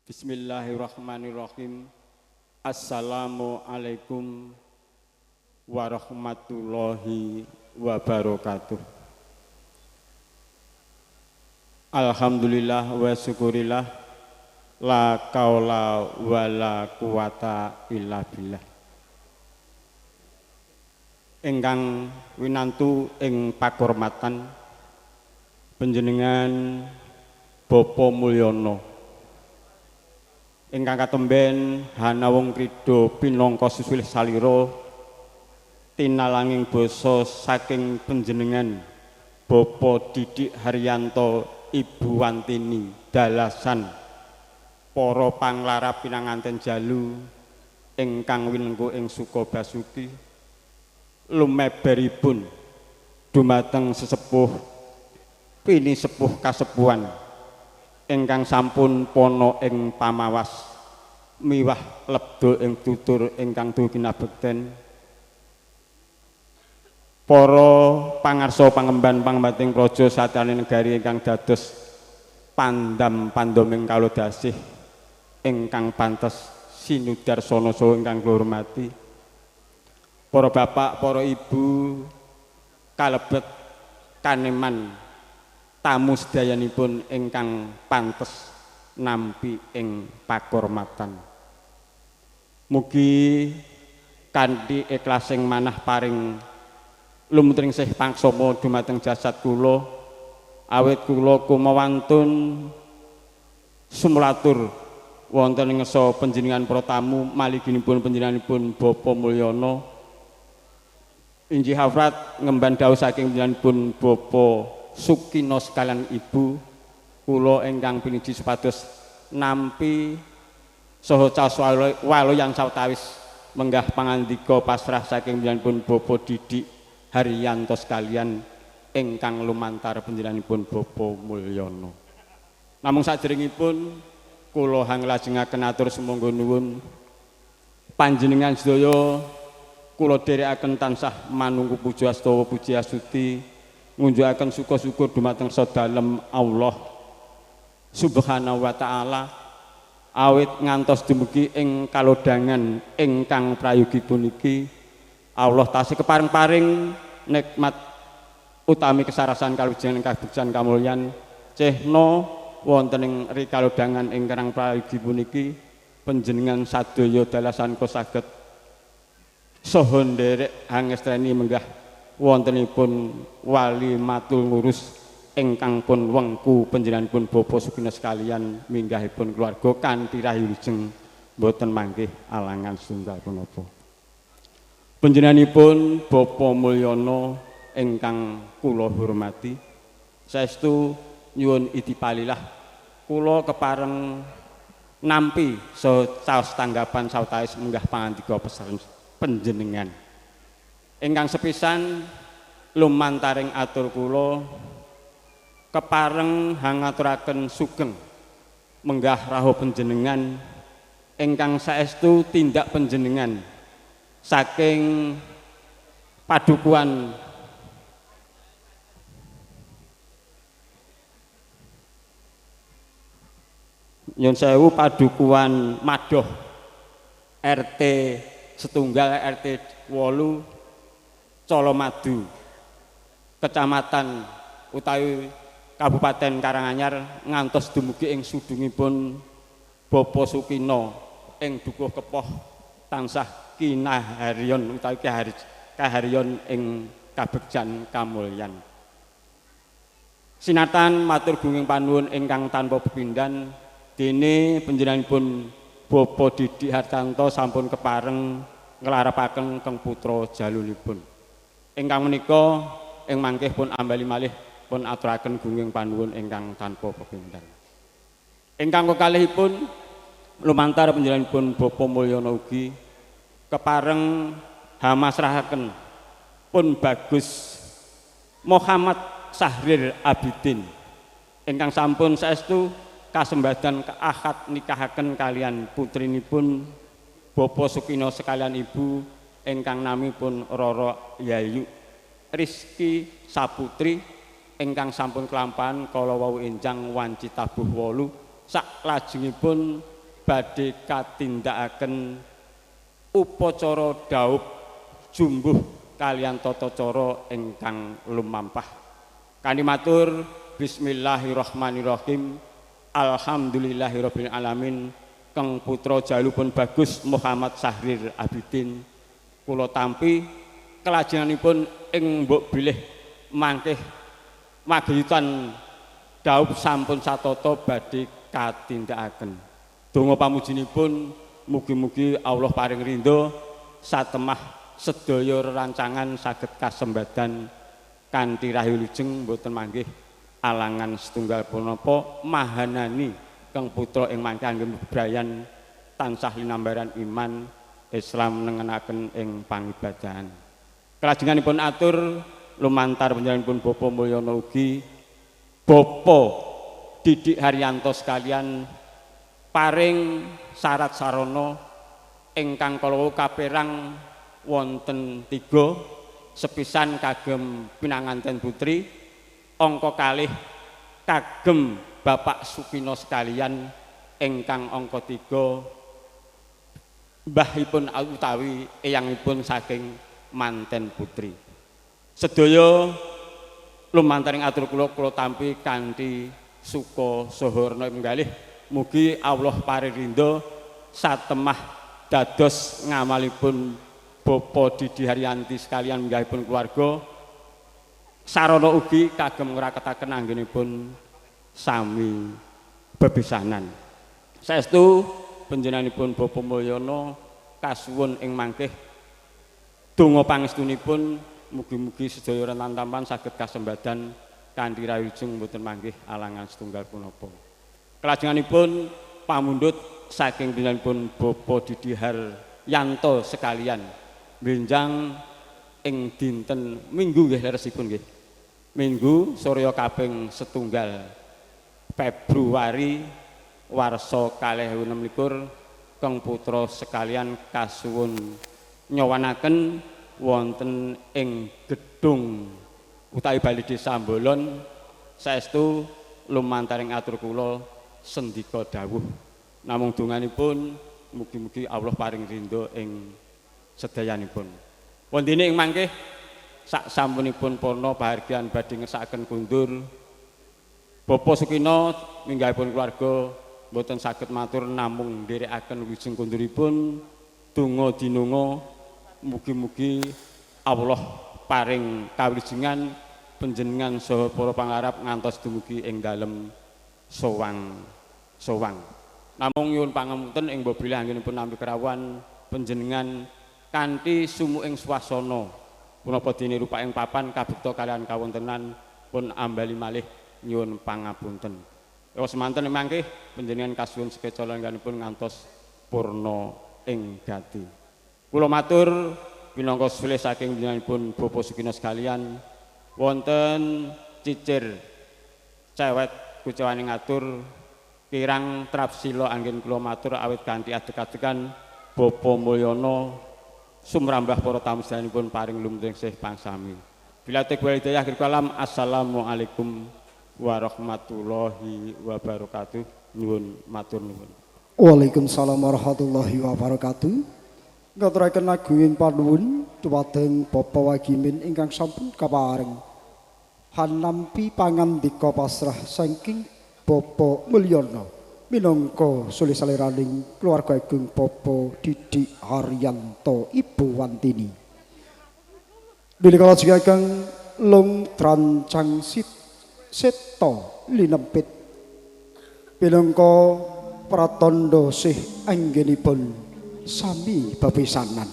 Bismillahirrahmanirrahim. Assalamualaikum warahmatullahi wabarakatuh. Alhamdulillah wa syukurillah, la kaula wa la quwata illa billah. Ingkang winantu ing pakurmatan panjenengan Bapak Mulyono ingkang katemben hanawung krida pinangka susulih salira tinalanging basa saking panjenengan Bapak Didik Haryanto, Ibu Wantini dalasan para panglarap pinanganten jalu ingkang winengku ing Sukabasuki, lumeberipun dumateng sesepuh pini sepuh kasepuhan ingkang sampun pono ing pamawas miwah lebda ing tutur ingkang dugi kinabekten, para pangarsa pangemban pangembating praja satyane negari ingkang dados pandam pandoming kalodasih ingkang pantes sinudarsana saha ingkang kula hormati, para bapak, para ibu kalebet kaneman tamu sedayanipun ingkang pantes nampi ing pakurmatan. Mugi kanthi ikhlasing manah paring lumutring sih pangsama dumateng jasad kula, awit kula kumawantun sumlatur wonten ing ngarsa panjenengan para tamu maliginipun panjenenganipun Bapak Mulyono, injih hafrat ngemban dawuh saking panjenenganipun Bapak Sukino sekalian ibu kula ingkang piniji supados nampi saha caos waloyan sawetawis menggah pangandika pasrah saking panjenenganipun Bapak Didik Haryanto sekalian ingkang lumantar panjenenganipun Bapak Mulyono. Namung saderengipun kula hanglajengaken atur sumangga nuwun panjenengan sedaya kula dherekaken tansah manunggu puja astawa puji astuti ngunjukaken suka syukur dumateng dalem Allah Subhanahu wa taala awit ngantos dumugi ing kalodhangan ingkang prayogi puniki. Allah tasih keparing-paring nikmat utami kesarasan kalujengan kabegjan kamulyan cehna wonten ing rikalodhangan ingkang prayogi puniki panjenengan sadaya dalasan saged saha nderek hangestreni menggah wontenipun wali matul ngurus ingkang pun wengku panjenenganipun Bapak Sukino sekalian minggahipun keluarga kanthi rahayu wilujeng boten manggih alangan setunggal punapa. Panjenenganipun Bapak Mulyono ingkang kula hormati, saestu nyuwun idipalilah kula kepareng nampi saha caos tanggapan sawetawis munggah pangandika pesaren panjenengan. Ingkang sepisan lumantaring atur kula kepareng hangaturaken sugeng menggah rawuh panjenengan ingkang saestu tindak panjenengan saking padukuhan nyun sewu padukuhan Madoh RT setunggal RT 8 Colomadu, Kecamatan utawi Kabupaten Karanganyar ngantos dumugi ing sudungipun Bapak Sukino ing Dukuh Kepoh tansah kinaharyon utawi kaharyon ing kabegjan kamulyan. Sinatan matur gunging panuwun ingkang tanpa pepindhan dene panjenenganipun Bapak Didik Hartanto sampun kepareng nglarapaken keng putra jalunipun. Ingkang menika ing mangkih pun ambali malih pun aturaken gunging panuwun ingkang tanpa pepindhan. Ingkang kekalihipun lumantar panjenenganipun Bapak Mulyono ugi kepareng hamasrahaken pun Bagus Muhammad Sahrir Abidin ingkang sampun saestu kasembadan keahad nikahaken kalian putrinipun Bapak Sukino sekalian ibu ingkang namipun Roro Yayu Rizky Saputri ingkang sampun kelampahan kala wau enjang wanci tabuh 8 sak lajengipun badhe katindakaken upacara dhaup jumbuh kaliyan tata cara ingkang lumampah. Kanthi matur bismillahirrahmanirrahim, alhamdulillahirabbil alamin. Keng putra jalupun Bagus Muhammad Sahrir Abidin kula tampi kelajenganipun ing mbok bilih mangkih maguyutan dhaup sampun satata badhe katindakaken. Donga pamujinipun mugi-mugi Allah paring ridho satemah sedaya rerancangan saged kasembadan kanthi rahayu wilujeng, boten manggih alangan setunggal punapa mahanani keng putra ing mangke anggen bebrayan tansah linambaran iman Islam nengenaken ing pangibadahan. Kelajenganipun atur lumantar panjenenganipun Bapak Mulyono ugi Bapak Didik Haryanto sekalian paring syarat sarana ingkang kala kaperang wonten 3, sepisan kagem pinanganten putri, angka kalih kagem Bapak Sukino sekalian, ingkang angka 3 mbahipun utawi eyangipun saking manten putri. Sedaya lumantaring atur kula, kula tampi kanthi suka saha rena menggalih mugi Allah paring ridho satemah dados ngamalipun Bapak Didi Haryanti sekalian minggahipun keluarga, sarana ugi kagem ngraketaken anggenipun sami bebesanan. Saestu panjenenganipun Bapak Mulyono kasuwun ing mangkih donga pangestunipun mugi-mugi sedaya rentan saged kasembadan kanthi rahujeng, mboten manggih alangan setunggal punapa. Kelajenganipun pamundhut saking panjenenganipun Bapak Didi Haryanto sekalian benjang ing dinten Minggu nggih leresipun nggih. Minggu surya kaping setunggal Februari warsa 2026 keng putra sekalian kasuwun nyowanaken wonten ing gedung utawi Balai Desa Bolon. Saestu lumantaring atur kula sendika dawuh, namung donganipun mugi-mugi Allah paring ridho ing sedayanipun. Wondene ing mangke sak sampunipun purna pahargyan badhe ngersakaken kundur, Bapak Sukino minggahipun keluarga mboten saged matur namung nderekaken wilujeng kunduripun donga dinonga mugi-mugi Allah paring kawilujengan panjenengan saha para pangarep ngantos dumugi ing dalem sowang-sowang. Namung nyuwun pangapunten ing bilih anggenipun nampi kerawuhan panjenengan kanthi sumuking swasana punapa dene rupaing papan kabekta kaliyan kawontenan pun ambali malih nyuwun pangapunten. Ewa semanten mangke panjenengan kasuwun sekeca lengganipun ngantos purna ing gati. Kula matur pinangka sulih saking panjenenganipun Bapak Sukino sekalian wonten cicir cewet kucewane ngatur kirang trapsila anggen kula matur awit kanthi adeg-adegan Bapak Mulyono sumrambah para tamu sedayanipun paring lumtih pangsami. Bila wal hidayah akhir kalam, assalamualaikum warahmatullahi wabarakatuh. Nyuwun matur nuwun. Waalaikumsalam warahmatullahi wabarakatuh. Ngaturaken agunging panuwun dumateng Bapak Wagimin ingkang sampun kapareng hanampi pangandika pasrah saking Bapak Mulyono minangka sulih saliraning keluarga agung Bapak Didik Haryanto Ibu Wantini. Bilih kala kang lung trancang seta linempit minangka pratandha sih anggenipun sami bepisanan.